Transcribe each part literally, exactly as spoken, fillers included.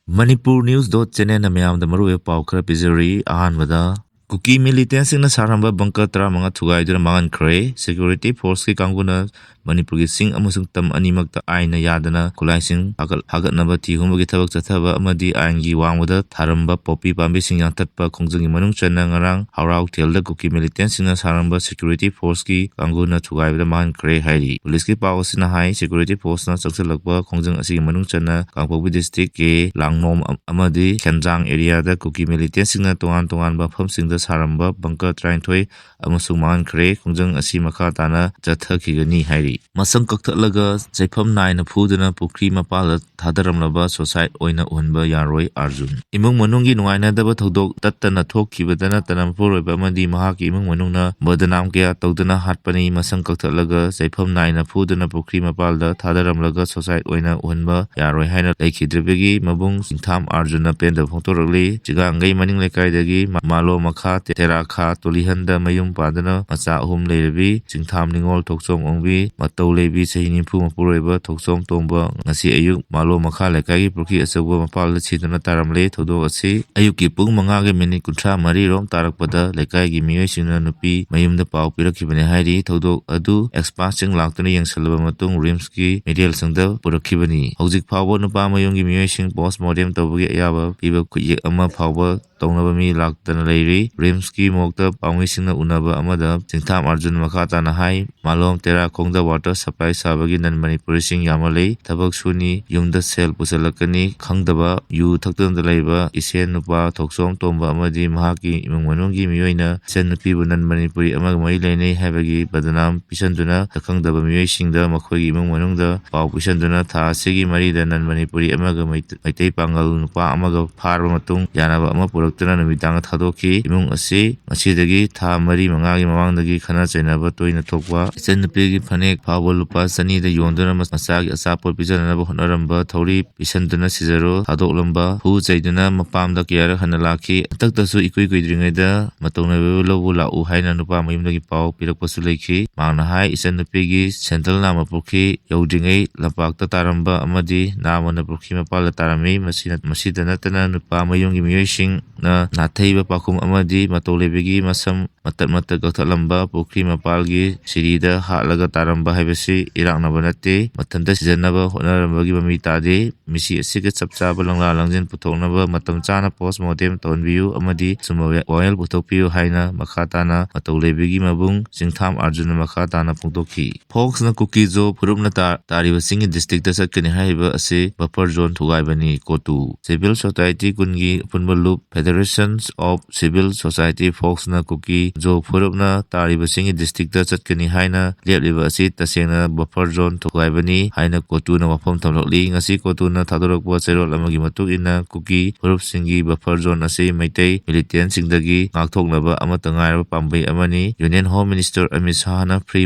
Manipur News dot channelꯅ ꯃꯌꯥꯝꯗ ꯃꯔꯨꯑꯣꯏꯕ ꯄꯥꯎ ꯈꯔ ꯄꯤꯖꯔꯤ꯫ ꯑꯍꯥꯟꯕꯗ, ꯀꯨꯀꯤ militantꯁꯤꯡꯅ ꯁꯥꯔꯝꯕ bunker ꯇꯔꯥꯃꯉꯥ ꯊꯨꯒꯥꯏꯗꯨꯅ ꯃꯥꯡꯍꯟꯈ꯭ꯔꯦ꯫ Security forceꯀꯤ ꯀꯥꯡꯕꯨꯅ ꯃꯅꯤꯄꯨꯔꯒꯤ ꯆꯤꯡ ꯑꯃꯁꯨꯡ ꯇꯝ ꯑꯅꯤꯃꯛꯇ ꯑꯥꯏꯟꯅ ꯌꯥꯗꯅ ꯈꯨꯠꯂꯥꯏꯁꯤꯡ ꯐꯥꯒꯠ-, ꯐꯥꯒꯠꯅꯕ ꯊꯤꯍꯨꯝꯕꯒꯤ ꯊꯕꯛ ꯆꯠꯊꯕ ꯑꯃꯗꯤ ꯑꯥꯏꯟꯒꯤ ꯋꯥꯡꯃꯗ ꯊꯥꯔꯝꯕ ꯄꯣꯄꯤ ꯄꯥꯝꯕꯤꯁꯤꯡ ꯌꯥꯟꯊꯠꯄ ꯈꯣꯡꯖꯪꯒꯤ ꯃꯅꯨꯡ ꯆꯟꯅ ꯉꯔꯥꯡ ꯍꯧꯔꯥ ꯍꯣꯇꯦꯜꯗ ꯀꯨꯀꯤ militantꯁꯤꯡꯅ ꯁꯥꯔꯝꯕ security forceꯀꯤ ꯀꯥꯡꯕꯨꯅ ꯊꯨꯒꯥꯏꯕꯗ ꯃꯥꯡꯍꯟꯈ꯭ꯔꯦ ꯍꯥꯏꯔꯤ꯫ ꯄꯨꯂꯤꯁꯀꯤ ꯄꯥꯎ ꯑꯁꯤꯅ ꯍꯥꯏ, security forceꯅ ꯆꯪꯁꯤꯜꯂꯛꯄ ꯈꯣꯡꯖꯪ ꯑꯁꯤꯒꯤ ꯃꯅꯨꯡ ꯆꯟꯅ ꯀꯥꯡꯄꯣꯛꯄꯤ districtꯀꯤ ꯂꯥꯡꯅꯣꯝ ꯑꯃꯗꯤ ꯈꯦꯟꯖꯥꯡ areaꯗ ꯀꯨꯀꯤ militantꯁꯤꯡꯅ ꯇꯣꯉꯥꯟ ꯇꯣꯉꯥꯟꯕ ꯃꯐꯝꯁꯤꯡꯗ ꯁꯥꯔꯝꯕ bunker ꯇꯔꯥꯅꯤꯊꯣꯏ ꯑꯃꯁꯨꯡ ꯃꯥꯡꯍꯟꯈ꯭ꯔꯦ꯫ ꯈꯣꯡꯖꯪ ꯑꯁꯤ ꯃꯈꯥ ꯇꯥꯅ ꯆꯠꯊꯈꯤꯒꯅꯤ ꯍꯥꯏꯔꯤ꯫ ꯃꯁꯝ ꯀꯛꯊꯠꯂꯒ ꯆꯩꯐꯝ ꯅꯥꯏꯅ ꯐꯨꯗꯨꯅ ꯄꯨꯈ꯭ꯔꯤ ꯃꯄꯥꯜꯗ ꯊꯥꯗꯔꯝꯂꯕ suicide ꯑꯣꯏꯅ ꯎꯍꯟꯕ ꯌꯥꯔꯣꯏ ꯑꯥꯔꯖꯨꯟ꯫ ꯏꯃꯨꯡ ꯃꯅꯨꯡꯒꯤ ꯅꯨꯡꯉꯥꯏꯅꯗꯕ ꯊꯧꯗꯣꯛ ꯇꯠꯇꯅ ꯊꯣꯛꯈꯤꯕꯗ ꯅꯠꯇꯅ ꯃꯄꯨꯔꯣꯏꯕ ꯑꯃꯗꯤ ꯃꯍꯥꯛꯀꯤ ꯏꯃꯨꯡ ꯃꯅꯨꯡꯅ ꯕꯗꯅꯥꯝ ꯀꯌꯥ ꯇꯧꯗꯨꯅ ꯍꯥꯠꯄꯅꯤ꯫ ꯃꯁꯝ ꯀꯛꯊꯠꯂꯒ ꯆꯩꯐꯝ ꯅꯥꯏꯅ ꯐꯨꯗꯨꯅ ꯄꯨꯈ꯭ꯔꯤ ꯃꯄꯥꯜꯗ ꯊꯥꯗꯔꯝꯂꯒ suicide ꯑꯣꯏꯅ ꯎꯍꯟꯕ ꯌꯥꯔꯣꯏ ꯍꯥꯏꯅ ꯂꯩꯈꯤꯗ꯭ꯔꯕꯒꯤ ꯃꯕꯨꯡ ꯆꯤꯡꯊꯥꯝ ꯑꯥꯔꯖꯨꯟꯅ ꯄꯦꯟꯗꯕ ꯐꯣꯡꯗꯣꯔꯛꯂꯤ꯫ ꯆꯤꯒꯥꯡꯒꯩ ꯃꯅꯤꯡ ꯂꯩꯀꯥꯏꯗꯒꯤ ꯃꯥ-, ꯃꯥꯂꯣ ꯃꯈꯥ ꯇꯦ-, ꯇꯦꯔꯥꯈꯥ ꯇꯣꯂꯤꯍꯟꯗ ꯃꯌꯨꯝ ꯄꯥꯟꯗꯨꯅ ꯃꯆꯥ ꯑꯍꯨꯝ ꯂꯩꯔꯕꯤ ꯆꯤꯡꯊꯥꯝ ꯅꯤꯉꯣꯜ ꯊꯣꯛꯆꯣꯝ ꯑꯣꯡꯕꯤ, ꯃꯇꯧ ꯂꯩꯕꯤ ꯆꯍꯤ ꯅꯤꯐꯨ ꯃꯄꯨꯔꯣꯏꯕ ꯊꯣꯛꯆꯣꯝ ꯇꯣꯝꯕ ꯉꯁꯤ ꯑꯌꯨꯛ ꯃꯥꯂꯣ ꯃꯈꯥ ꯂꯩꯀꯥꯏꯒꯤ ꯄꯨꯈ꯭ꯔꯤ ꯑꯆꯧꯕ ꯃꯄꯥꯜꯗ ꯁꯤꯗꯨꯅ ꯇꯥꯔꯝꯂꯦ꯫ ꯊꯧꯗꯣꯛ ꯑꯁꯤ ꯑꯌꯨꯛꯀꯤ ꯄꯨꯡ ꯃꯉꯥꯒꯤ minute ꯀꯨꯟꯊ꯭ꯔꯥ ꯃꯔꯤ ꯔꯣꯝ ꯇꯥꯔꯛꯄꯗ ꯂꯩꯀꯥꯏꯒꯤ ꯃꯤꯑꯣꯏꯁꯤꯡꯅ ꯅꯨꯄꯤ ꯃꯌꯨꯝꯗ ꯄꯥꯎ ꯄꯤꯔꯛꯈꯤꯕꯅꯤ ꯍꯥꯏꯔꯤ꯫ ꯊꯧꯗꯣꯛ ꯑꯗꯨ expertꯁꯤꯡ ꯂꯥꯛꯇꯨꯅ ꯌꯦꯡꯁꯤꯜꯂꯕ ꯃꯇꯨꯡ RIMSꯀꯤ ꯃꯤꯔꯦꯜꯁꯪꯗ ꯄꯨꯔꯛꯈꯤꯕꯅꯤ꯫ ꯍꯧꯖꯤꯛ ꯐꯥꯎꯕ ꯅꯨꯄꯥ ꯃꯌꯨꯝꯒꯤ ꯃꯤꯑꯣꯏꯁꯤꯡ post mortem ꯇꯧꯕꯒꯤ ꯑꯌꯥꯕ ꯄꯤꯕ ꯈꯨꯠꯌꯦꯛ ꯑꯃ ꯐꯥꯎꯕ ꯇꯧꯅꯕ ꯃꯤ ꯂꯥꯛꯇꯅ ꯂꯩꯔꯤ꯫ RIMSꯀꯤ morgueꯇ ꯄꯥꯎꯃꯤꯁꯤꯡꯅ ꯎꯅꯕ ꯑꯃꯗ ꯆꯤꯡꯊꯥꯝ ꯑꯥꯔꯖꯨꯟ ꯃꯈꯥ ꯇꯥꯅ ꯍꯥꯏ, ꯃꯥꯂꯣꯝ ꯇꯦꯔꯥꯈꯣꯡꯗ water supply ꯁꯥꯕꯒꯤ non Manipuriꯁꯤꯡ ꯌꯥꯝꯅ ꯂꯩ꯫ ꯊꯕꯛ ꯁꯨꯅꯤ, ꯌꯨꯝꯗ ꯁꯦꯜ ꯄꯨꯁꯤꯜꯂꯛꯀꯅꯤ ꯈꯪꯗꯕ, ꯌꯨ ꯊꯛꯇꯨꯅ ꯂꯩꯕ ꯏꯁꯦꯟ ꯅꯨꯄꯥ ꯊꯣꯛꯆꯣꯝ ꯇꯣꯝꯕ ꯑꯃꯗꯤ ꯃꯍꯥꯛꯀꯤ ꯏꯃꯨꯡ ꯃꯅꯨꯡꯒꯤ ꯃꯤꯑꯣꯏꯅ ꯏꯆꯟ ꯅꯨꯄꯤꯕꯨ non Manipuri ꯑꯃꯒ ꯃꯔꯤ ꯂꯩꯅꯩ ꯍꯥꯏꯕꯒꯤ ꯕꯗꯅꯥꯝ ꯄꯤꯁꯟꯗꯨꯅ ꯁꯛꯈꯪꯗꯕ ꯃꯤꯑꯣꯏꯁꯤꯡꯗ ꯃꯈꯣꯏꯒꯤ ꯏꯃꯨꯡ ꯃꯅꯨꯡꯗ ꯄꯥꯎ ꯄꯤꯁꯟꯗꯨꯅ ꯊꯥ ꯑꯁꯤꯒꯤ ꯃꯔꯤꯗ non Manipuri ꯑꯃꯒ ꯃꯩꯇꯩ ꯄꯥꯉꯜ ꯅꯨꯄꯥ ꯑꯃꯒ ꯐꯥꯔꯕ ꯃꯇꯨꯡ ꯌꯥꯅꯕ ꯑꯃ ꯄꯨꯔꯛ ꯄꯨꯔꯛꯇꯨꯅ ꯅꯨꯃꯤꯗꯥꯡꯗ ꯊꯥꯗꯣꯛꯈꯤ꯫ ꯏꯃꯨꯡ ꯑꯁꯤ ꯉꯁꯤꯗꯒꯤ ꯊꯥ ꯃꯔꯤ ꯃꯉꯥꯒꯤ ꯃꯃꯥꯡꯗꯒꯤ ꯈꯠꯅ ꯆꯩꯅꯕ ꯇꯣꯏꯅ ꯊꯣꯛꯄ, ꯏꯆꯟꯅꯨꯄꯤꯒꯤ ꯐꯅꯦꯛ ꯐꯥꯎꯕ ꯂꯨꯄꯥ ꯆꯅꯤꯗ ꯌꯣꯟꯗꯨꯅ ꯃꯆꯥꯒꯤ ꯑꯆꯥꯄꯣꯠ ꯄꯤꯖꯅꯅꯕ ꯍꯣꯠꯅꯔꯝꯕ ꯊꯧꯔꯤ ꯄꯤꯁꯟꯗꯨꯅ ꯁꯤꯖꯔꯣ ꯊꯥꯗꯣꯛꯂꯝꯕ, ꯐꯨ ꯆꯩꯗꯨꯅ ꯃꯄꯥꯝꯗ ꯀꯌꯥꯔꯛ ꯍꯟꯅ ꯂꯥꯛꯈꯤ꯫ ꯍꯟꯗꯛꯇꯁꯨ ꯏꯀꯨꯏ ꯀꯨꯏꯗ꯭ꯔꯤꯉꯩꯗ ꯃꯇꯧ ꯅꯥꯏꯕꯕꯨ ꯂꯧꯕ ꯂꯥꯛꯎ ꯍꯥꯏꯅ ꯅꯨꯄꯥ ꯃꯌꯨꯝꯗꯒꯤ ꯄꯥꯎ ꯄꯤꯔꯛꯄꯁꯨ ꯂꯩꯈꯤ꯫ ꯃꯍꯥꯛꯅ ꯍꯥꯏ, ꯏꯆꯟꯅꯨꯄꯤꯒꯤ ꯁꯦꯟꯗꯜ ꯅꯥꯝꯃ ꯄꯨꯈ꯭ꯔꯤ ꯌꯧꯗ꯭ꯔꯤꯉꯩ ꯂꯝꯄꯥꯛꯇ ꯇꯥꯔꯝꯕ ꯑꯃꯗꯤ ꯅꯥꯝꯃꯅ ꯄꯨꯈ꯭ꯔꯤ ꯃꯄꯥꯜꯗ ꯇꯥꯔꯝꯃꯤ꯫ ꯃꯁꯤꯅ, ꯃꯁꯤꯗ ꯅꯠꯇꯅ ꯅꯨꯄꯥ ꯃꯌꯨꯝꯒꯤ ꯃꯤꯑꯣꯏꯁꯤꯡꯅ ꯅꯥꯊꯩꯕ ꯄꯥꯈꯨꯝ ꯑꯃꯗꯤ ꯃꯇꯧ ꯂꯩꯕꯒꯤ ꯃꯁꯝ ꯃꯇꯠ ꯃꯇꯠ ꯀꯛꯊꯠꯂꯝꯕ, ꯄꯨꯈ꯭ꯔꯤ ꯃꯄꯥꯜꯒꯤ ꯁꯤꯔꯤꯗ ꯍꯥꯠꯂꯒ ꯇꯥꯔꯝꯕ ꯍꯥꯏꯕꯁꯤ ꯏꯔꯥꯛꯅꯕ ꯅꯠꯇꯦ꯫ ꯃꯊꯟꯇ ꯁꯤꯖꯤꯟꯅꯕ ꯍꯣꯠꯅꯔꯝꯕꯒꯤ ꯃꯃꯤ ꯇꯥꯗꯦ꯫ ꯃꯤꯁꯤ ꯑꯁꯤꯒ ꯆꯞ ꯆꯥꯕ ꯂꯪꯂꯥ ꯂꯪꯖꯤꯟ ꯄꯨꯊꯣꯛꯅꯕ ꯃꯇꯝ ꯆꯥꯅ post mortem ꯇꯧꯍꯟꯕꯤꯌꯨ ꯑꯃꯗꯤ ꯑꯆꯨꯝꯕ ꯋꯥꯌꯦꯜ ꯄꯨꯊꯣꯛꯄꯤꯌꯨ ꯍꯥꯏꯅ ꯃꯈꯥ ꯇꯥꯅ ꯃꯇꯧ ꯂꯩꯕꯒꯤ ꯃꯕꯨꯡ ꯆꯤꯡꯊꯥꯝ ꯑꯥꯔꯖꯨꯟꯅ ꯃꯈꯥ ꯇꯥꯅ ꯐꯣꯡꯗꯣꯛꯈꯤ꯫ ꯐꯣꯛꯁꯅ ꯀꯨꯀꯤ-ꯖꯣ ꯐꯨꯔꯨꯞꯅ ꯇꯥ-, ꯇꯥꯔꯤꯕ ꯆꯤꯡꯒꯤ district ꯁꯠꯀꯅꯤ ꯍꯥꯏꯔꯤꯕ ꯑꯁꯤ buffer zone ꯊꯨꯒꯥꯏꯕꯅꯤ꯫ ꯀꯣꯇꯨ꯫ Civil society ꯀꯨꯟꯒꯤ ꯑꯄꯨꯟꯕ ꯂꯨꯞ Federations of Civil Society, ꯐꯣꯛꯁꯅ ꯀꯨꯀꯤ-ꯖꯣ ꯐꯨꯔꯨꯞꯅ ꯇꯥꯔꯤꯕ ꯆꯤꯡꯒꯤ district ꯆꯠꯀꯅꯤ ꯍꯥꯏꯅ ꯂꯦꯞꯂꯤꯕ ꯑꯁꯤ ꯇꯁꯦꯡꯅ buffer zone ꯊꯨꯒꯥꯏꯕꯅꯤ ꯍꯥꯏꯅ ꯀꯣꯇꯨꯅ ꯋꯥꯐꯝ ꯊꯝꯂꯛꯂꯤ꯫ ꯉꯁꯤ ꯀꯣꯇꯨꯅ ꯊꯥꯗꯣꯔꯛꯄ ꯆꯦꯔꯣꯜ ꯑꯃꯒꯤ ꯃꯇꯨꯡ ꯏꯟꯅ, ꯀꯨꯀꯤ ꯐꯨꯔꯨꯞꯁꯤꯡꯒꯤ buffer zone ꯑꯁꯤ ꯃꯩꯇꯩ militantꯁꯤꯡꯗꯒꯤ ꯉꯥꯛꯊꯣꯛꯅꯕ ꯑꯃꯠꯇ ꯉꯥꯏꯔꯕ ꯄꯥꯝꯕꯩ ꯑꯃꯅꯤ꯫ Union Home Minister Amit ꯁꯥꯍꯅ free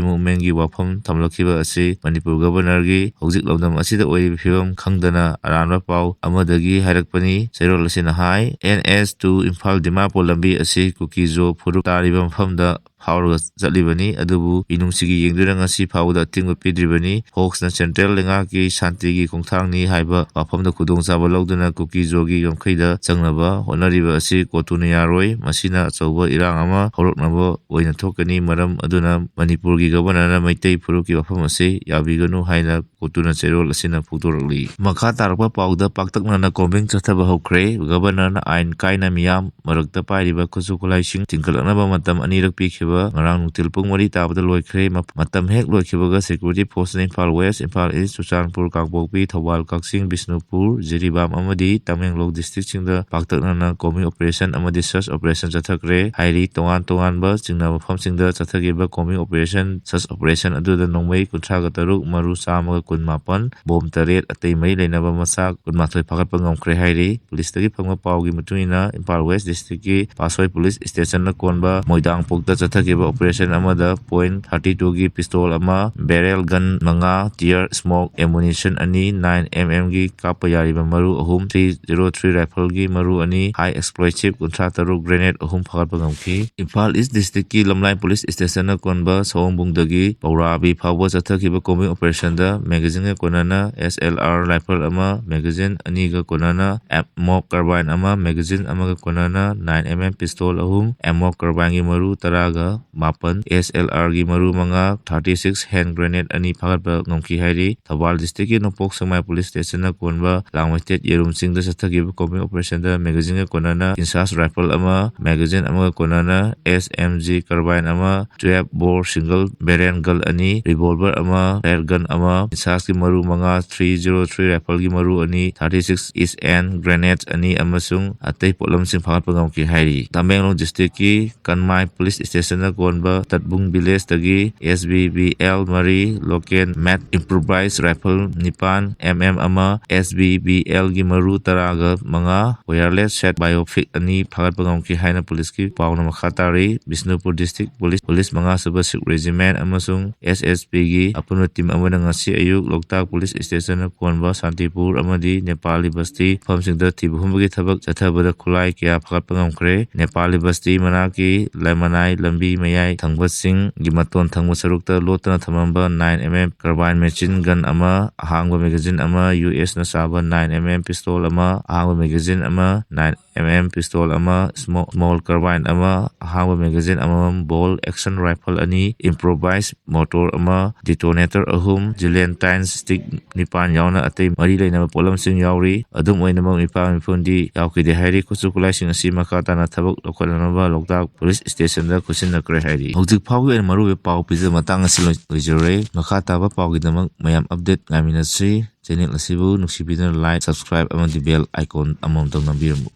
movementꯀꯤ ꯋꯥꯐꯝ ꯊꯝꯂꯛꯈꯤꯕ ꯑꯁꯤ ꯃꯅꯤꯄꯨꯔ governorꯒꯤ ꯍꯧꯖꯤꯛ ꯂꯝꯗꯝ ꯑꯁꯤꯗ ꯑꯣꯏꯔꯤꯕ ꯐꯤꯕꯝ ꯈꯪꯗꯅ ꯑꯔꯥꯟꯕ ꯄꯥꯎ ꯑꯃꯗꯒꯤ ꯍꯥꯏꯔꯛꯄꯅꯤ꯫ ꯆꯦꯔꯣꯜ ꯑꯁꯤꯅ ꯍꯥꯏ, N H two Imphal Dimapur ꯂꯝꯕꯤ ꯑꯁꯤ ꯀꯨꯀꯤ-ꯖꯣ ꯐꯨꯔꯨꯞ ꯇꯥꯔꯤꯕ ꯃꯐꯝꯗ ꯐꯥꯎꯔꯒ ꯆꯠꯂꯤꯕꯅꯤ, ꯑꯗꯨꯕꯨ ꯃꯤꯅꯨꯡꯁꯤꯒꯤ ꯌꯦꯡꯗꯨꯅ ꯉꯁꯤ ꯐꯥꯎꯕꯗ ꯑꯊꯤꯡꯕ ꯄꯤꯗ꯭ꯔꯤꯕꯅꯤ꯫ ꯐꯣꯛꯁꯅ central ꯂꯩꯉꯥꯛꯀꯤ ꯁꯥꯟꯇꯤꯒꯤ ꯈꯣꯡꯊꯥꯡꯅꯤ ꯍꯥꯏꯕ ꯋꯥꯐꯝꯗ ꯈꯨꯗꯣꯡꯆꯥꯕ ꯂꯧꯗꯨꯅ ꯀꯨꯀꯤ-ꯖꯣꯒꯤ ꯉꯝꯈꯩꯗ ꯆꯪꯅꯕ ꯍꯣꯠꯅꯔꯤꯕ ꯑꯁꯤ ꯀꯣꯇꯨꯅ ꯌꯥꯔꯣꯏ꯫ ꯃꯁꯤꯅ ꯑꯆꯧꯕ ꯏꯔꯥꯡ ꯑꯃ ꯍꯧꯔꯛꯅꯕ ꯑꯣꯏꯅ ꯊꯣꯛꯀꯅꯤ꯫ ꯃꯔꯝ ꯑꯗꯨꯅ ꯃꯅꯤꯄꯨꯔꯒꯤ governorꯅ ꯃꯩꯇꯩ ꯐꯨꯔꯨꯞꯀꯤ ꯋꯥꯐꯝ ꯑꯁꯤ ꯌꯥꯕꯤꯒꯅꯨ ꯍꯥꯏꯅ ꯀꯣꯇꯨꯅ ꯆꯦꯔꯣꯜ ꯑꯁꯤꯅ ꯐꯣꯡꯗꯣꯔꯛꯂꯤ꯫ ꯃꯈꯥ ꯇꯥꯔꯛꯄ ꯄꯥꯎꯗ ꯄꯥꯛꯇꯛꯅꯅ combing ꯆꯠꯊꯕ ꯍꯧꯈ꯭ꯔꯦ꯫ Governorꯅ ꯑꯥꯏꯟ ꯀꯥꯏꯅ ꯃꯤꯌꯥꯝ ꯃꯔꯛꯇ ꯄꯥꯏꯔꯤꯕ ꯈꯨꯠꯁꯨ ꯈꯨꯠꯂꯥꯏꯁꯤꯡ ꯊꯤꯡꯒꯠꯂꯛꯅꯕ ꯃꯇꯝ ꯑꯅꯤꯔꯛ ꯄꯤꯈꯤꯕ ꯉꯔꯥꯡ ꯅꯨꯡꯊꯤꯜ ꯄꯨꯡ ꯃꯔꯤ ꯇꯥꯕꯗ ꯂꯣꯏꯈ꯭ꯔꯦ꯫ ꯃ-, ꯃꯇꯝ ꯍꯦꯛ ꯂꯣꯏꯈꯤꯕꯒ security forceꯅ Imphal West, Imphal East, Churachandpur, ꯀꯥꯡꯄꯣꯛꯄꯤ, ꯊꯧꯕꯥꯜ, ꯀꯛꯆꯤꯡ, ꯕꯤꯁꯅꯨꯄꯨꯔ, ꯖꯤꯔꯤꯕꯥꯝ ꯑꯃꯗꯤ ꯇꯃꯦꯡꯂꯣꯡ districtꯁꯤꯡꯗ ꯄꯥꯛꯇꯛꯅꯅ combing operation ꯑꯃꯗꯤ search operation ꯆꯠꯊꯈ꯭ꯔꯦ ꯍꯥꯏꯔꯤ꯫ ꯇꯣꯉꯥꯟ ꯇꯣꯉꯥꯟꯕ ꯆꯤꯡꯅꯕ ꯃꯐꯝꯁꯤꯡꯗ ꯆꯠꯊꯈꯤꯕ combing operation, search operation ꯑꯗꯨꯗ ꯅꯣꯡꯃꯩ ꯀꯨꯟꯊ꯭ꯔꯥꯒ ꯇꯔꯨꯛ, ꯃꯔꯨ ꯆꯥꯝꯃꯒ ꯀꯨꯟ ꯃꯥꯄꯟ, ꯕꯣꯝ ꯇꯔꯦꯠ, ꯑꯇꯩ ꯃꯔꯤ ꯂꯩꯅꯕ ꯃꯆꯥꯛ ꯀꯨꯟꯃꯥꯊꯣꯏ ꯐꯥꯒꯠꯄ ꯉꯝꯈ꯭ꯔꯦ ꯍꯥꯏꯔꯤ꯫ ꯄꯨꯂꯤꯁꯇꯒꯤ ꯐꯪꯕ ꯄꯥꯎꯒꯤ ꯃꯇꯨꯡ ꯏꯟꯅ, ꯏꯝꯐꯥꯜ West districtꯀꯤ ꯄꯥꯠꯁꯣꯏ ꯄꯨꯂꯤꯁ stationꯅ ꯀꯣꯟꯕ ꯃꯣꯏꯗꯥꯡꯄꯣꯛꯇ ꯆꯠꯊꯈꯤꯕ operation ꯑꯃꯗ point thirty twoꯒꯤ pistol ꯑꯃ, barrel gun ꯃꯉꯥ, tear smoke ammunition ꯑꯅꯤ, nine MM ꯒꯤ ꯀꯥꯞꯄ ꯌꯥꯔꯤꯕ ꯃꯔꯨ ꯑꯍꯨꯝ, three zero three rifleꯒꯤ ꯃꯔꯨ ꯑꯅꯤ, high explosive ꯀꯨꯟꯊ꯭ꯔꯥ ꯇꯔꯨꯛ, grenade ꯑꯍꯨꯝ ꯐꯥꯒꯠꯄ ꯉꯝꯈꯤ꯫ ꯏꯝꯐꯥꯜ East districtꯀꯤ ꯂꯝꯂꯥꯏ ꯄꯨꯂꯤꯁ stationꯅ ꯀꯣꯟꯕ ꯁꯑꯣꯝꯕꯨꯡꯗꯒꯤ ꯄꯧꯔꯥꯕꯤ ꯐꯥꯎꯕ ꯆꯠꯊꯈꯤꯕ combing operationꯗ magazineꯒ ꯀꯣꯟꯅꯅ SLR rifle ꯑꯃ, magazine ꯑꯅꯤꯒ ꯀꯣꯟꯅꯅ ammo carbine ꯑꯃ, magazine ꯑꯃꯒ ꯀꯣꯟꯅꯅ nine MM pistol ꯑꯍꯨꯝ, ammo carbineꯒꯤ ꯃꯔꯨ ꯇꯔꯥꯒ ꯃꯥꯄꯟ, SLRꯒꯤ ꯃꯔꯨ ꯃꯉꯥ, thirty six hand grenade ꯑꯅꯤ ꯐꯥꯒꯠꯄ ꯉꯝꯈꯤ ꯍꯥꯏꯔꯤ꯫ ꯊꯧꯕꯥꯜ districtꯀꯤ ꯅꯣꯡꯄꯣꯛ ꯁꯦꯛꯃꯥꯏ ꯄꯨꯂꯤꯁ stationꯅ ꯀꯣꯟꯕ ꯂꯥꯡꯃꯩꯇꯦꯠ ꯌꯦꯔꯨꯝꯁꯤꯡꯗ ꯆꯠꯊꯈꯤꯕ combing operationꯗ magazineꯒ ꯀꯣꯟꯅꯅ INSAS rifle ꯑꯃ, magazine ꯑꯃꯒ ꯀꯣꯟꯅꯅ SMG carbine ꯑꯃ, twelve bore single barrel gun ꯑꯅꯤ, revolver ꯑꯃ, flare gun ꯑꯃ, INSASꯀꯤ ꯃꯔꯨ ꯃꯉꯥ, three zero three rifleꯒꯤ ꯃꯔꯨ ꯑꯅꯤ, thirty six hand grenade ꯑꯅꯤ ꯑꯃꯁꯨꯡ ꯑꯇꯩ ꯄꯣꯠꯂꯝꯁꯤꯡ ꯐꯥꯒꯠꯄ ꯉꯝꯈꯤ ꯍꯥꯏꯔꯤ꯫ ꯇꯃꯦꯡꯂꯣꯡ districtꯀꯤ ꯀꯟꯃꯥꯏ ꯄꯨꯂꯤꯁ stationꯅ ꯀꯣꯟꯕ ꯇꯠꯕꯨꯡ villageꯇꯒꯤ SBBL ꯃꯔꯤ, local made improvised rifle ꯅꯤꯄꯥꯟ, MM ꯑꯃ, SBBLꯒꯤ ꯃꯔꯨ ꯇꯔꯥꯒ ꯃꯉꯥ, wireless set biophilic ꯑꯅꯤ ꯐꯥꯒꯠꯄ ꯉꯝꯈꯤ ꯍꯥꯏꯅ ꯄꯨꯂꯤꯁꯀꯤ ꯄꯥꯎꯅ ꯃꯈꯥ ꯇꯥꯔꯤ꯫ ꯕꯤꯁꯅꯨꯄꯨꯔ district ꯄꯨꯂꯤꯁ, ꯄꯨꯂꯤꯁ ꯃꯉꯥꯁꯨꯕ SIFT regiment ꯑꯃꯁꯨꯡ SSPꯒꯤ ꯑꯄꯨꯟꯕ team ꯑꯃꯅ ꯉꯁꯤ ꯑꯌꯨꯛ ꯂꯣꯛꯇꯥꯛ ꯄꯨꯂꯤꯁ stationꯅ ꯀꯣꯟꯕ ꯁꯥꯟꯇꯤꯄꯨꯔ ꯑꯃꯗꯤ ꯅꯦꯄꯥꯂꯤ ꯕꯁꯇꯤ ꯃꯐꯝꯁꯤꯡꯗ ꯊꯤꯕ ꯍꯨꯝꯕꯒꯤ ꯊꯕꯛ ꯆꯠꯊꯕꯗ ꯈꯨꯠꯂꯥꯏ ꯀꯌꯥ ꯐꯥꯒꯠꯄ ꯉꯝꯈ꯭ꯔꯦ꯫ ꯅꯦꯄꯥꯂꯤ ꯕꯁꯇꯤ ꯃꯅꯥꯛꯀꯤ ꯂꯩꯃꯅꯥꯏ ꯂꯝꯕꯤ ꯃꯌꯥꯏ ꯊꯪꯕꯁꯤꯡꯒꯤ ꯃꯇꯣꯟ ꯊꯪꯕ ꯁꯔꯨꯛꯇ ꯂꯣꯠꯇꯨꯅ ꯊꯝꯂꯝꯕ nine MM carbine machine gun ꯑꯃ, ꯑꯍꯥꯡꯕ magazine ꯑꯃ, USꯅ ꯁꯥꯕ nine MM pistol ꯑꯃ, ꯑꯍꯥꯡꯕ magazine ꯑꯃ, nine M M pistol ꯑꯃ, small carbine ꯑꯃ, ꯑꯍꯥꯡꯕ magazine ꯑꯃꯃꯝ, bolt action rifle ꯑꯅꯤ, improvised mortar ꯑꯃ, detonator ꯑꯍꯨꯝ, gelatine stick ꯅꯤꯄꯥꯟ ꯌꯥꯎꯅ ꯑꯇꯩ ꯃꯔꯤ ꯂꯩꯅꯕ ꯄꯣꯠꯂꯝꯁꯤꯡ ꯌꯥꯎꯔꯤ꯫ ꯑꯗꯨꯝ ꯑꯣꯏꯅꯃꯛ, ꯃꯤꯄꯥ ꯃꯤꯄꯨꯟꯗꯤ ꯌꯥꯎꯈꯤꯗꯦ ꯍꯥꯏꯔꯤ꯫ ꯈꯨꯠꯁꯨ ꯈꯨꯠꯂꯥꯏꯁꯤꯡ ꯑꯁꯤ ꯃꯈꯥ ꯇꯥꯅ ꯊꯕꯛ ꯂꯧꯈꯠꯅꯅꯕ ꯂꯣꯛꯇꯥꯛ ꯄꯨꯂꯤꯁ ꯁ꯭ꯇꯦꯁꯟꯗ ꯈꯨꯠꯁꯤꯟꯅꯈ꯭ꯔꯦ ꯍꯥꯏꯔꯤ꯫ ꯍꯧꯖꯤꯛ ꯐꯥꯎꯒꯤ ꯑꯣꯏꯅ ꯃꯔꯨꯑꯣꯏꯕ ꯄꯥꯎ ꯄꯤꯖꯕ ꯃꯇꯥꯡ ꯑꯁꯤ ꯂꯣꯏ-, ꯂꯣꯏꯖꯔꯦ꯫ ꯃꯈꯥ ꯇꯥꯕ ꯄꯥꯎꯒꯤꯗꯃꯛ ꯃꯌꯥꯝ update ꯉꯥꯏꯃꯤꯟꯅꯁꯤ꯫ Channel ꯑꯁꯤꯕꯨ ꯅꯨꯡꯁꯤꯕꯤꯗꯨꯅ like, subscribe ꯑꯃꯗꯤ bell icon ꯑꯃꯃꯝꯇꯪ ꯅꯝꯕꯤꯔꯝꯃꯨ꯫